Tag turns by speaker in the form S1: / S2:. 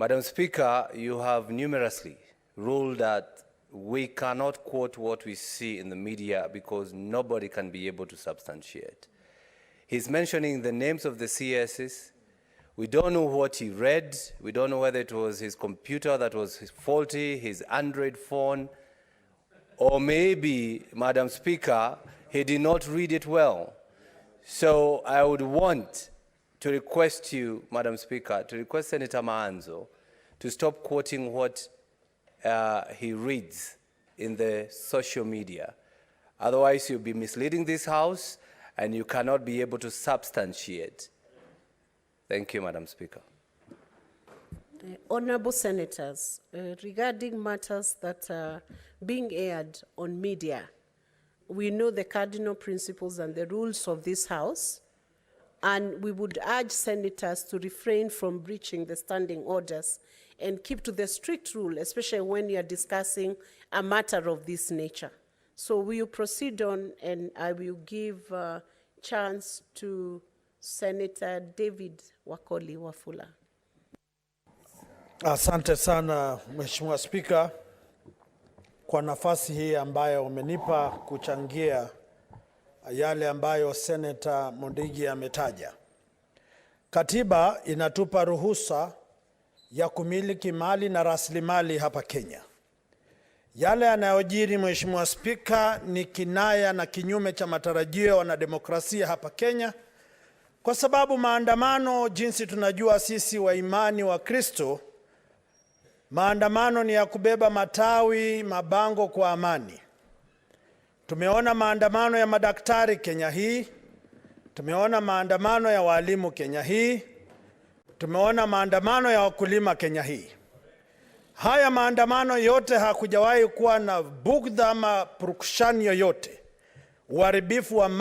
S1: Madam Speaker, you have numerously ruled that we cannot quote what we see in the media because nobody can be able to substantiate. He's mentioning the names of the CSs. We don't know what he read. We don't know whether it was his computer that was faulty, his Android phone, or maybe, Madam Speaker, he did not read it well. So I would want to request you, Madam Speaker, to request Senator Maanzo to stop quoting what he reads in the social media. Otherwise, you'll be misleading this House and you cannot be able to substantiate. Thank you, Madam Speaker.
S2: Honorable senators, regarding matters that are being aired on media, we know the cardinal principles and the rules of this House, and we would urge senators to refrain from breaching the standing orders and keep to the strict rule, especially when you are discussing a matter of this nature. So we will proceed on, and I will give chance to Senator David Wakoli Wafula.
S3: Asante sana, Mheshimiwa Spika, kwa nafasi hii ambayo umenipa kuchangia yale ambayo Seneta Mundigi ametaja. Katiba inatupa ruhusa ya kumiliki mali na rasilimali hapa Kenya. Yale yanayojiri, Mheshimiwa Spika, ni kinaya na kinyume cha matarajio ya wanademokrasia hapa Kenya, kwa sababu maandamano, jinsi tunajua sisi wa imani wa Kristo, maandamano ni ya kubeba matawi, mabango kwa amani. Tumeona maandamano ya madaktari Kenya hii, tumeona maandamano ya walimu Kenya hii, tumeona maandamano ya wakulima Kenya hii. Haya maandamano yote hakujawahi kuwa na bugdha ama purukushani yoyote, uharibifu wa